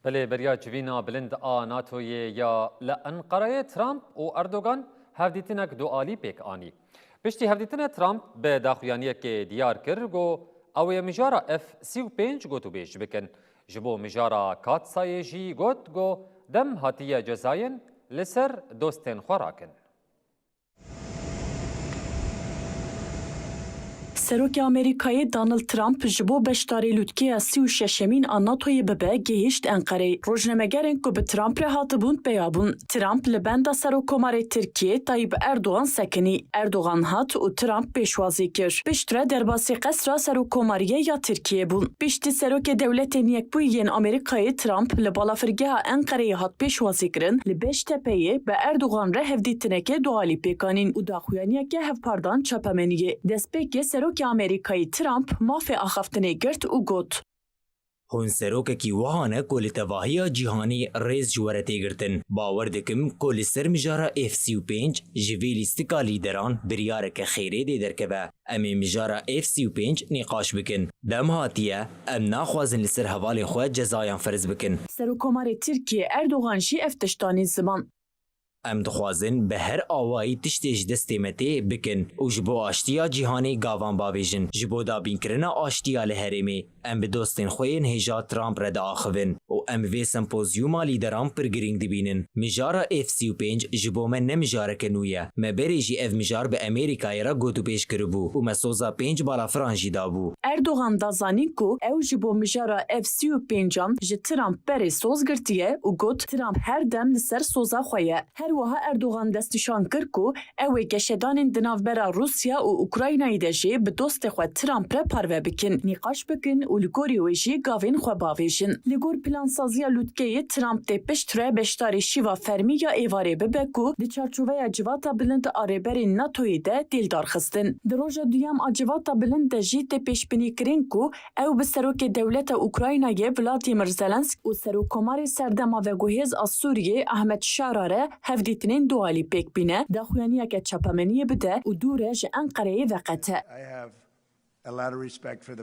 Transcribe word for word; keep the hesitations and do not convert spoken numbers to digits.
Belê, beriya civîna bilind a NATOyê ya li Enqereyê Trump û Erdogan hevdîtinek dualî pêk anî. Piştî hevdîtinê Trump bi daxuyaniyekê diyar kir, got, ew ê mijara F sî û pênc gotûbêj bikin. Ji bo mijara Katsayê jî got, got, dem hatiye cezayên li ser dostên xwe rakin. Serokê Amerîkayê Donald Trump ji bo beşdarî lûtkeya sî û şeşemîn a NATOyê bibe gihîşt Enqereyê. Rojnamegerên ku bi Trump re hatibûn peya bûn. Trump li benda Serokkomarê Tirkiyê Tayyip Erdogan sekinî. Erdogan hat û Trump pêşwazî kir. Piştre derbasî qesra Serokkomariyê ya Tirkiyê bûn. Piştî Serokê Dewletên Yekbûyî yên Amerîkayê Trump li balafirgeha Enqereyê hat pêşwazîkirin, li Beştepeyê bi Erdogan re hevdîtinekê dualî pêk anîn û daxuyaniyeke hevpar dan çapemeniyê. Destpêkê Serokê Amerîkayê Trump mafê axaftinê girt û got. Hûn serokekî wiha ne ku li tevahiya cîhanî rêz ji we re tê girtin. Bawer dikim ku li ser mijara F sî û pênc ji vê lîstika lîderan biryareke xêrê dê derkeve. Em ê mijara F sî û pênc nîqaş bikin. Dem hatiye, em naxwazin li ser hevalên xwe cezayan ferz bikin. Serokkomarê Tirkiyê Erdogan jî ev tişt anî ziman. Em dixwazin bi her awayî tiştê ji destê me tê bikin û ji bo aştiya cîhanê gavan bavêjin. Ji bo dabînkirina aştiya li herêmê, em bi dostên xwe yên hêja Trump re diaxivin û em vê sempozyûma lîderan pir girîng dibînin. Mijara F sî û pênc ji bo me ne mijareke nû ye. Me berê jî ev mijar bi Amerîkayê re gotûbêj kiribû û me soza pênc balafiran jî dabû. Erdogan da zanîn ku ew ji bo mijara F sî û pêncan ji Trump berê soz girtiye û got, Trump her dem li ser soza xwe ye. Her wiha Erdogan destnîşan kir ku ew ê geşedanên di navbera Rûsya û Ukraynayê de jî bi dostê xwe Trump re parve bikin, nîqaş bikin û li gorî wê jî gavên xwe bavêjin. Li gor plansaziya lûtkeyê Trump dê piştre beşdarî şîva fermî ya êvarê bibe ku di çarçoveya civata bilind a rêberên NATOyê de tê lidarxistin. Di roja duyem a civata bilind de jî tê pêşbînîkirin ku ew bi serokê dewleta Ukraynayê Volodymyr Zelensk û serokkomarê serdema veguhêz a Sûriyê Ahmet Şara re hevdîtinên dualî pêk bîne, daxuyaniyeke çapemeniyê bide û dûre ji Enqereyê veqete. I have a lot of respect for the